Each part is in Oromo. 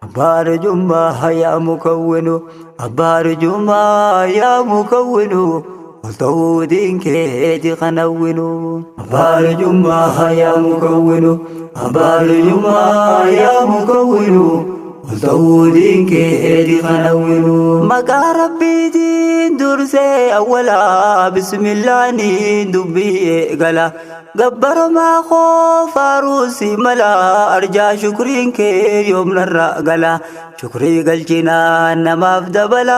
Abbaa arjummaa yaa mukawwinu, abbaa arjummaa yaa mukawwinu, ol ta'uu diinkeeti kanawwinu. Abbaa arjummaa yaa mukawwinu, abbaa arjummaa yaa mukawwinu, ol ta'uu diinkeeti kanawwinu. Maqaa Rabbiitiin dursee awwalaa bismillaaniin dubbii eegala. Gabbaramaa koo faaruu si mala arjaa shukriin kee yoom narra gala. Shukrii galchinaa namaaf dabala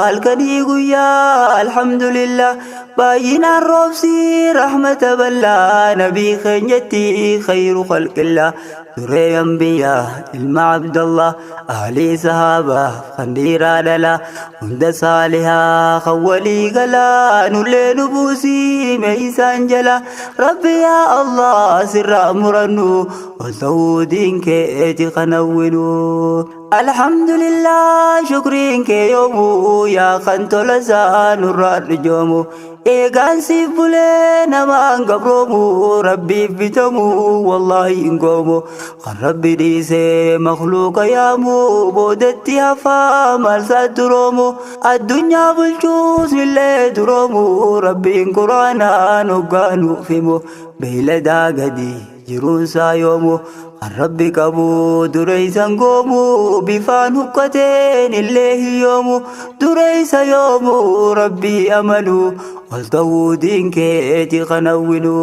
halkanii guyyaa alhamdulillah. Baay'inaan roobsii rahmata bal'aa nabii keenyatti khayru khalqillah. Duree anbiyaa ilma Abdallah aalii sahaabaa kan dhiiraa dhala hunda saalihaa kan walii galaa nullee nu buusii mee isaan jala rabbi yaa Allah sirraa murannu ol ta'uu diin keeti kan hawwinu. Alhamdulillah shukriin kee yoomuu yaa kan tola isaa nurraa arjoomu. Eegaan siif bulee namaan gabroomu rabbiif bitamu wallaahi hin goomu. Kan rabbi dhiisee makluuqa yaamu boodatti hafaa maalsaa duroomu. Addunyaa bulchuus illee duroomu rabbiin quraanaan hoggaa nuuf himu. Beeyladaa gadi jiruunsaa yoomu kan rabbi qabu dureeysan goomu bifaan huqqateen illee hiyyoomu dureeysa yoomu rabbii amanu ol ta'uu diin keeti kan hawwinu.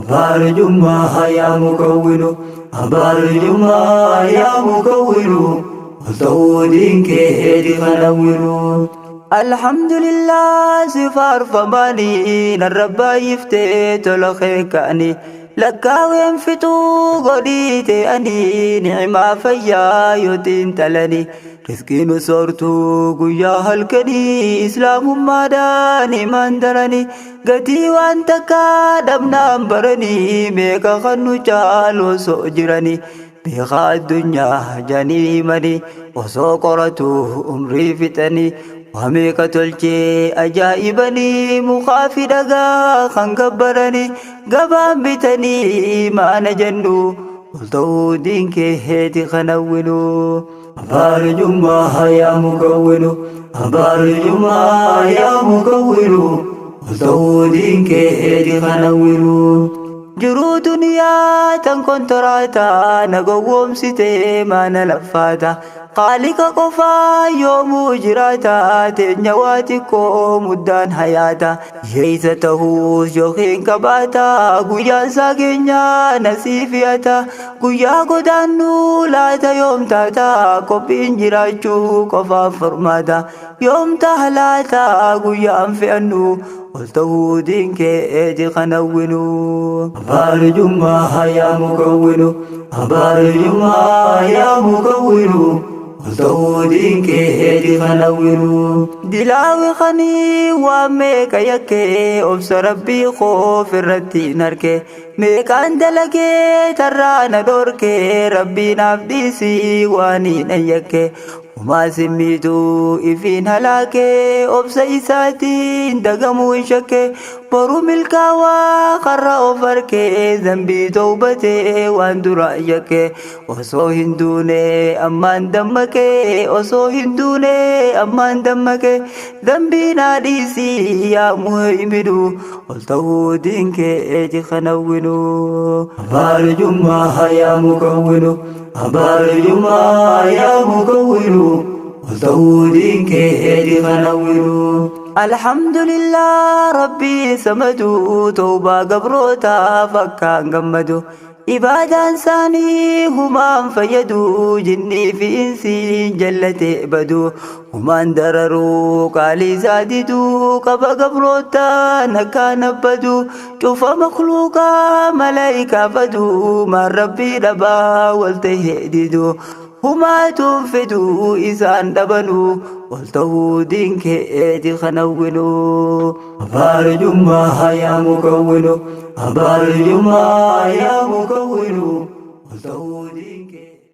Abbaa arjummaa yaa mukawwinu, abbaa arjummaa yaa mukawwinu, ol ta'uu diin keeti kan hawwinu. Alhamdulillah si faarfamaanii narra baay'iftee tola kee ka'anii. Lakkaaween fixuu godhii ta'anii ni'imaa fayyaa yoo xiinxalanii. Riskiin soortuu guyyaa halkanii islaamummaadhaan imaan daranii. Gatii waan takkaa dhabnaan baranii meeqa kan nu caalu osoo jiranii. Beekaa addunyaa janii himanii osoo qoratu umrii fixanii. Waa meeqa tolchee ajaa'ibanii mukaa fi dhagaa kan gabbaranii gabaan bitanii maana jennu ol ta'uu diin keeti kan hawwinu. Abbaa arjummaa yaa mukawwinu, abbaa arjummaa yaa mukawwinu, ol ta'uu diin keeti kan hawwinu. Jiruu duniyaa tan kontoraataa na gowwoomsitee maana laffaata. Khaalika qofaa yoomuu jiraata teenya waa xiqqoo muddaan hayaata. Yeessa ta'uus yookiin qabaata guyyaan isaa keenyaa nasii fi'ata. Guyyaa godaannuu laata yoom taata qophiin jiraachuu qofaaf furmaata. Yoom taha laata guyyaan fe'annu ol ta'uu diin keeti kan hawwinu. Abbaa arjummaa yaa mukawwinu, abbaa arjummaa yaa mukawwinu, ol ta'uu diin keeti kan hawwinu. Dilaawi kanii waan meeqa yakkee obsa rabbii koof irratti hin arke. Meeqaan dalagee tarraa na dhorkee rabbii naaf dhiisii waan hin yakke. Homaa simmiitu ifiin halaakee obsa isaatiin dagamuu hin shakke boru milkaawaa karra of arkee zambii towbatee waan dura yakke osoo hin duune ammaan dammaqee osoo hin duune ammaan dammaqee zambii naa dhiisii yaa muhayminu ol ta'uu diin keeti kan hawwinu. Abbaa arjummaa yaa mukawwinu. Abbaa arjummaa yaa mukawwinu, ol ta'uu diin keeti kan hawwinu. Alhamdulillah rabbii samadu tawbaa gabrootaaf akkaan gammadu. Ibaadaan isaanii humaan fayyadu jinnii fi insiin jallate badu. Humaan dararuu qaalii isaa diduu qaba gabrootaan akkaan abbadu. Cufa makhluuqaa malaayikaa faduu maan rabbii dhabaa wal ta'e didu. Humaatuun feduu isaan dhabanuu ol ta'uu diin keeti kan hawwinu. Abbaa arjummaa yaa mukawwinu, abbaa arjummaa yaa mukawwinu, ol ta'uu diin.